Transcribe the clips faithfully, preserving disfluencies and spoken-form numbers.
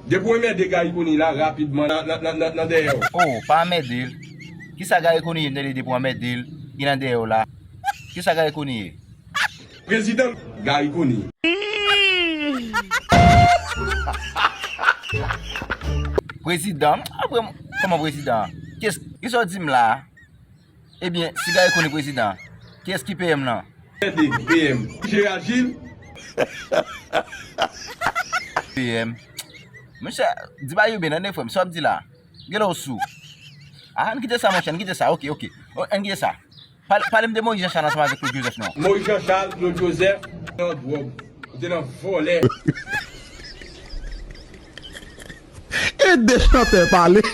Depi w anmède Gary Conille la rapidman nan, nan, nan, nan, nan dèyè w. Oh, pa anmède l. Kisa Gary Conille ye m tande depi w anmède l, li nan dèyè w la? Kisa Gary Conille ye? Prezidan Gary Conille. Prezidan? Apre, kòman prezidan? Kiyès, kisa w di m la a? Ebyen, si Gary Conille prezidan, kiyès ki P M nan? P M. Gérald Gilles. P M. Monchè, di bagay yo byen, tande frè m, sa w ap di la. Genlè w sou. Ah, ann kite sa, monchè, ann kite sa. Ok, ok. Oh, ann kite sa. Pale, pale m de Moïse Jean Charles ansanm avèk Claude Joseph, non. Moïse Jean Charles, Claude Joseph, nan dwòg. Ou te nan vòlè. E de chantè pale.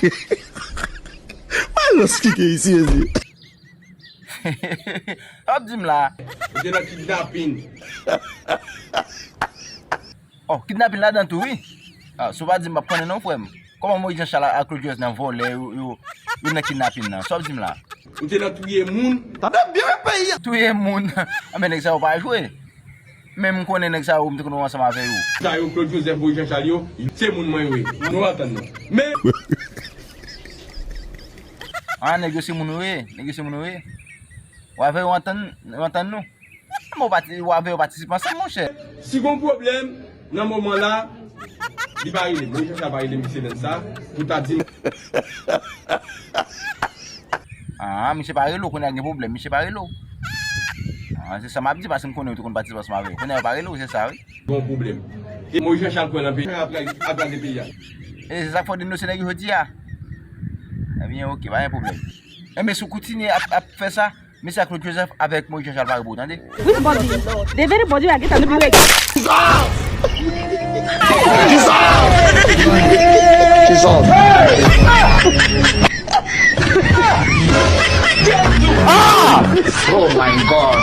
Mwen lòskike isi, mezi. Sa w ap di m la? Ou te nan kidnapin. Oh, kidnapin ladan tou, wi. Ah, si w pa di m, m p ap konnen non, frè m. Kòman Moïse Jean Charles ak Claude Joseph nan vòlè, yo, yo, yo nan kidnapin nan? Sa w ap di m la? Ou te nan touye moun. Tande byen, men peyi a. Touye moun. Anben, nèg sa yo pa jwe. Men m konnen nèg sa yo, m te konn ansanm avè yo. Sa yo, Claude Joseph, Moïse Jean Charles yo, se moun mwen yo ye. Nou antann nou. Men. Ah, nèg yo se moun yo ye. Nèg yo se moun yo ye. W avè yo antann, yo antann nou. Mwen pati, w avè yo patisipe ansanm, monchè. Si gon pwoblèm, nan moman la, li pa rele m. Moïse Jean Charles pa rele m, misye menm sa, pou ta di m. Ah, misye pa rele w, kounye a gen pwoblèm, misye pa rele w. Ah, se sa m ap di, paske m konnen yo te konn patisipe ansanm avè yo. Kounye a yo pa rele w, se sa, wi. Gon pwoblèm. E Moïse Jean Charles kwè nan peyi a, ap kraze peyi a. E se sa k fè w denonse nèg yo jodi a. Ebyen, ok, pa gen pwoblèm. Enben, si w kontinye ap, ap fè sa, mesye a Claude Joseph avèk Moïse Jean Charles pa rele w, tande? Which body? The very body I get a little leg. Jesus. Ah! Oh my God.